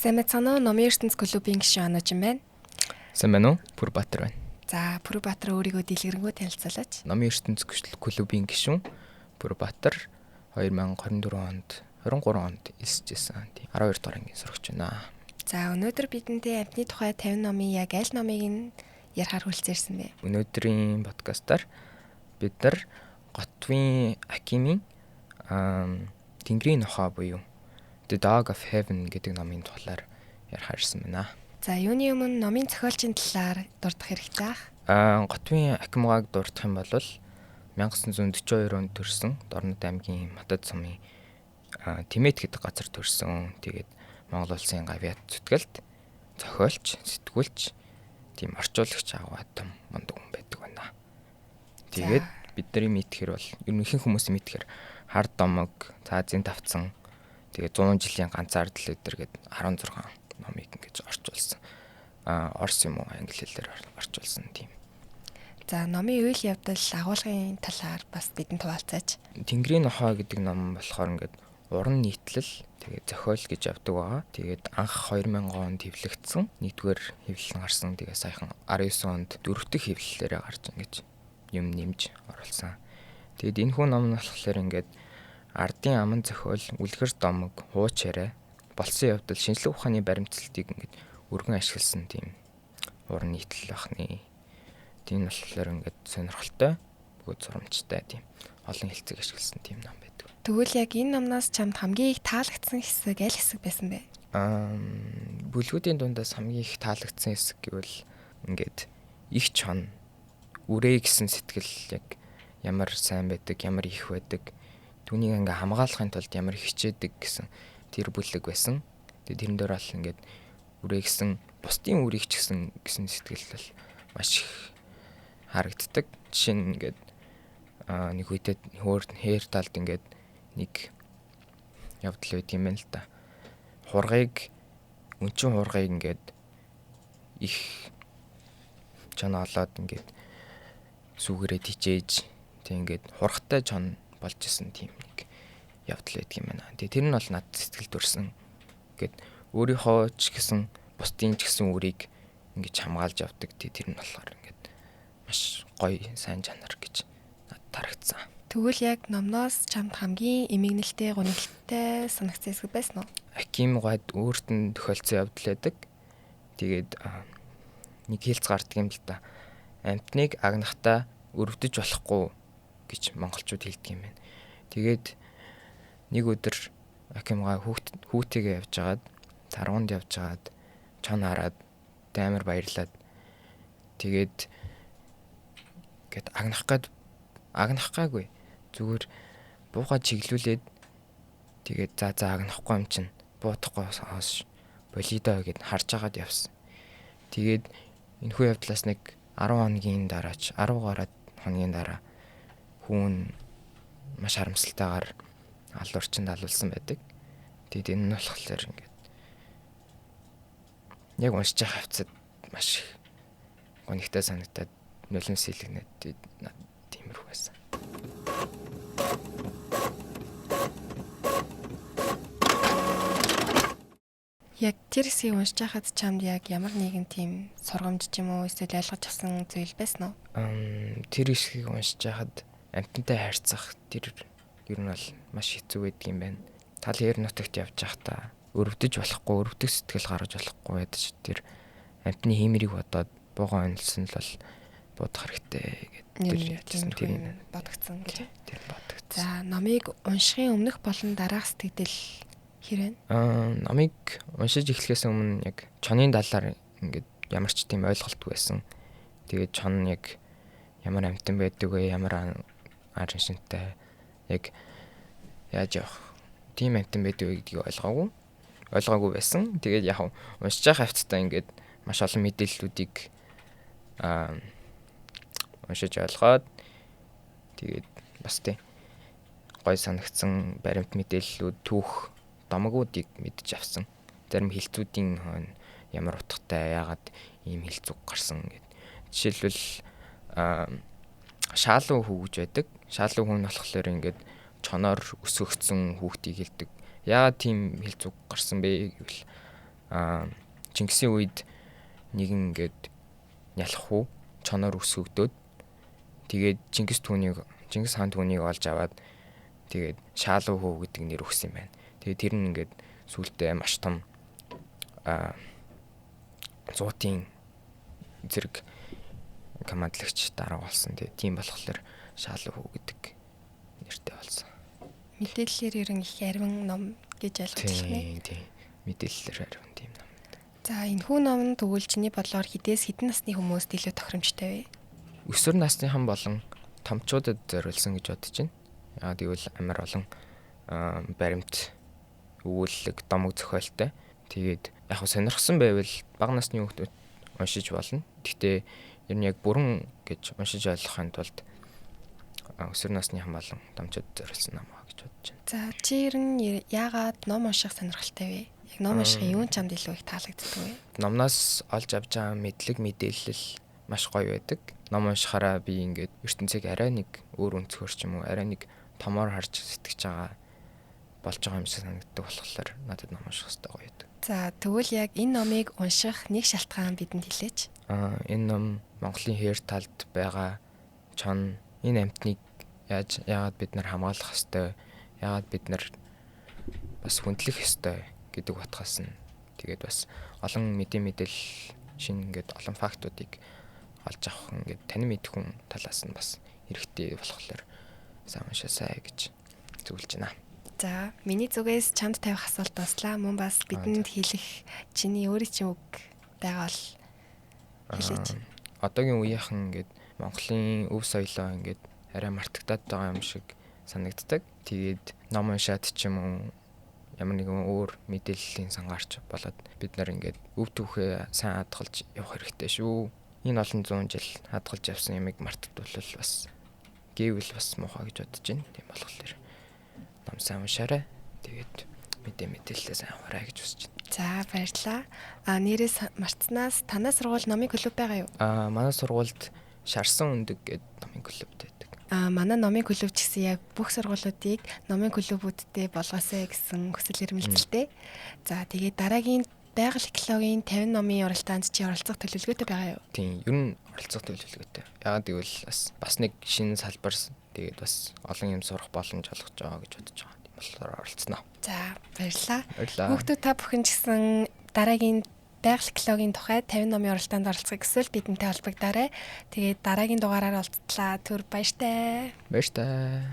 Сайн мэцэнэ Номын ертөнц клубын гишүүн Ануучин байна. Сайн байна уу? Пүрбаатар байна. За, Пүрбаатар өөрийгөө дэлгэрэнгүй танилцуулаач. Номын ертөнц клубын гишүүн Пүрбаатар 2024 онд 23 онд элсэжсэн. 12 дугаар ангийн сурагч байна. За, өнөөдөр бидэнтэй амьтны тухай 50 номын яг аль номыг нь ярихаар хүлцээрсэн бэ? Өнөөдрийн подкастаар бид нар Готвын Акимийн Тэнгэрийн нохой буюу The Dog of Heaven гэдэг номын талаар ярихаар ирсэн байна. За, юуны өмнө номын зохиолчийн талаар дурдах хэрэгтэй ах. Готвын Акимгааг дурдах юм бол 1942 онд төрсэн Дорнод аймгийн Матад сумын Тэмэт гэдэг газар төрсэн. Тэгээд Монгол улсын гавьяат зүтгэлт зохиолч, сэтгүүлч, тийм орчуулагч агуу том мундаг хүн байдаг байна. Тэгээд бидний мэдхээр бол ер нь ихэнх хүмүүсийн мэдхээр хар домог, цаазын тавцан, тэгээд 100 жилийн ганцаардал өдр гээд 16 номыг ингэж орчуулсан. Орос юм уу англи хэлээр орчуулсан тийм. За, номын үйл явдал, агуулгын талаар бас бидэнд хуваалцаач. Тэнгэрийн нохой гэдэг ном болохоор ингээд уран нийтлэл, тэгээд зохиол гэж явдаг байгаа. Тэгээд анх 2000 онд хэвлэгдсэн. Нэгдүгээр хэвлэл нь гарсан. Тэгээд саяхан 19 онд дөрөв дэх хэвлэлээрээ гарч ингэж юм нэмж оруулсан. Тэгээд энэ хүн ном нь болохоор ингээд ардын аман зохиол, үлгэр домог, хууч яриа, болсон явдал, шинжлэх ухааны баримтлалтыг ингээд өргөн ашигласан тийм уран нийтлэл бахны. Тийм болохоор ингээд сонирхолтой, бөгөөд сурамжтай тийм олон хэлцэг ашигласан тийм ном байдаг. Тэгвэл яг энэ номноос чамд хамгийн их таалагдсан хэсэг аль хэсэг байсан бэ? Бүлгүүдийн дундаас хамгийн их таалагдсан хэсэг гэвэл ингээд их чон, үрээ гэсэн сэтгэл яг ямар сайн байдаг, ямар их байдаг, түүнийг ингээ хамгаалахын тулд ямар хичээдэг гэсэн тэр бүлэг байсан. Тэгээд тэрэн дээр бол ингээд үрээ гэсэн бусдын үрийг ч гэсэн гэсэн сэтгэл бол маш их харагддаг. Жишээ нь ингээд нэг үедээ хөөр хээр талд ингээд нэг явдал байд юм байна л да. Хургийг өнчин хургийг ингээд их чон олоод ингээд сүгэрээ тижээж тэг ингээд хургтай чон болж исэн тийм нэг явдал байдаг юм байна. Тэгээ тэр нь бол над сэтгэл төрсэн. Ингээд өөрийнхөө ч гэсэн бусдын ч гэсэн үрийг ингэж хамгаалж явдаг. Тэгээ тэр нь болохоор ингээд маш гоё сайн чанар гэж надад тарагдсан. Тэгвэл яг номноос чамд хамгийн эмгэнэлтэй, гунигтай санагдсан хэсэг байсан уу? Аким гойд өөрт нь тохиолдсон явдал байдаг. Тэгээд нэг хэлц гардаг юм л да. Амьтныг агнахтаа өрөвдөж болохгүй гэж монголчууд хэлдэг юм байна. Тэгээд нэг өдөр Акимгаа хүүтэйгээ явж хагаад таргуунд явж хагаад чон хараад амар баярлаад тэгээд ингээд агнах гаагүй зүгээр бууга чиглүүлээд тэгээд за агнахгүй юм чинь буудахгүй хоош болидоо гэд харж агаад явсан. Тэгээд энэхүү явдлаас нэг 10 хоногийн дараа ч 10 гараад хоногийн дараа хүүн маш харамсалтайгаар алуурчинд алуулсан байдаг. Тэгээд энэ нь болохоор ингээд яг уншиж байгаа хавцад маш их гонигтай санагдаад нулимс сэлгэнээд тиймэрхүү байсан. Яг тэр хэсгийг уншиж байхад чамд яг ямар нэгэн тийм сургамж ч юм уу эсвэл ойлгож авсан зүйл байсан уу? Тэр хэсгийг уншиж байхад амьтантай харьцах тэр ер нь бол маш хэцүү байдаг юм байна. Тал эр нутагт явж байхдаа өрөвдөж болохгүй, өрөвдөх сэтгэл гаргаж болохгүй ядаж тэр амьтны хиймэрийг бодоод буугаа онилсон л бол буудах хэрэгтэй гэдэг тэр ячсан тэр бодогдсон гэж. Тэр бодогдсон. За, номыг уншихын өмнөх болон дараах сэтгэл хэр вэ? Номыг уншиж эхлэхээс өмнө яг чонын талаар ингээд ямар ч тийм ойлголтгүй байсан. Тэгээд чон яг ямар амьтан байдаг вэ? Ямар арын шинтэй яг яаж явах тийм амьтан байдаг вэ гэдгийг ойлгоогүй байсан. Тэгээд яг уншиж байгаа хавцтай ингээд маш олон мэдээллүүдийг уншиж ойлгоод тэгээд бас тий гой санагдсан баримт мэдээллүүд түүх домогуудыг мэдж авсан. Зарим хилцүүдийн хойно ямар утгатай, яагаад ийм хилцүүг гарсан гэд. Жишээлбэл шаалуу хүү гэж байдаг. Шаалуу хүн болохоор ингээд чоноор өсгөгдсөн хүүхдийг хэлдэг. Яагаад тийм хилцүүг гарсан бэ гэвэл Чингисийн үед нэгэн ингээд нялх хүү чоноор өсгөгдөөд тэгээд Чингис хаан түүнийг олж аваад тэгээд Шаалуу хүү гэдэг нэр өгсөн юм байна. Тэгээд тэр нь ингээд сүүлдээ маш том зуутын зэрэг командлагч дарга болсон. Тэгээд тийм болохоор Шаалуу хүү гэдэг нэртэй болсон. Мэдээллээр ер нь их ариван ном гэж ойлгож байна. Тийм. Мэдээллээр ариван тийм ном. За, энэ хүү ном нь тэгвэл чиний бодлоор хэдээс хэдэн насны хүмүүст илүү тохиромжтой вэ? Өсвөр насныхан болон томчуудад зориулсан гэж бодож байна. Яагаад гэвэл амар олон баримт, өгүүлэг, домог зохиолтой. Тэгээд яг хөө сонирхсан байвал бага насны хүүхдүүд уншиж болно. Гэхдээ ер нь яг бүрэн гэж уншиж ойлгохын тулд өсвөр насныхан болон томчууд зориулсан ном гэж бодож байна. За, чи ер нь яагаад ном унших сонирхолтой вэ? Яг ном унших юун чамд илүү их таалагддаг вэ? Номноос олж авч байгаа мэдлэг, мэдээлэл маш гоё байдаг. Ном уншихаараа би ингээд ертөнцийг арай нэг өөр өнцгөр ч юм уу, арай нэг томоор харж сэтгэж байгаа болж байгаа юм шиг санагддаг болохоор надад ном унших хэрэгтэй гоё байдаг. За, тэгвэл яг энэ номыг унших нэг шалтгаан бидэнд хэлээч. Энэ ном Монголын хээр талд байгаа чон энэ амьтныг яагаад бид нар хамгаалах ёстой, яагаад бид нар бас хүндлэх ёстой гэдэг утгаас нь тэгээд бас олон мэдээлэл шинэ ингээд олон фактуудыг олж авах ингээд танин мэдэх хүн талаас нь бас хэрэгтэй болохоор сайн уншаасай гэж зөвлөж байна. За, миний зүгээс чамд тавих асуулт дуслаа. Мөн бас бидэнд хэлэх чиний өөрийн чинь үг байгаа бол хэлээч. Одоогийн үеийнхэн ингээд Монголын өв соёлоо ингээд арай мартагдаад байгаа юм шиг санагддаг. Тэгээд ном уншаад ч юм уу ямар нэгэн өөр мэдээллийн сангаарч болоод бид нар ингээд өв түүхээ сайн хадгалж явах хэрэгтэй шүү. Энэ олон зуун жил хадгалж явсан юмыг мартагдвал бас гэвэл бас муухай гэж бодож байна. Тийм болохоор ном сайн уншаарай. Тэгээд мэдээлэлээ сайн аваарай гэж хүсэж байна. За, баярлалаа. Нэрээс мартснаас танай сургууль номын клуб байгаа юу? Манай сургуульд Шарсан өндөг гэдэг номын клуб байдаг. Манай номын клуб ч гэсэн яг бүх сургуулиудыг номын клубүүдтэй болгоосэй гэсэн хүсэл эрмэлзэлтэй. За, тэгээд дараагийн байгаль экологийн 50 номын уралдаанд чи оролцох төлөвлөгөөтэй байгаа юу? Тийм, ер нь оролцох төлөвлөгөөтэй. Яагаад гэвэл бас нэг шинэ салбар, тэгээд бас олон юм сурах боломж олгож байгаа гэж бодож байгаа. Тийм болохоор оролцсноо. За, баярлалаа. Хүүхдүүд та бүхэн ч гэсэн дараагийн байгаль экологийн тухай 50 номын уралдаанд оролцохыг хүсвэл бидэнтэй холбогдоорой. Тэгээд дараагийн дугаараар уулзтлаа. Түр баяртай. Баяртай.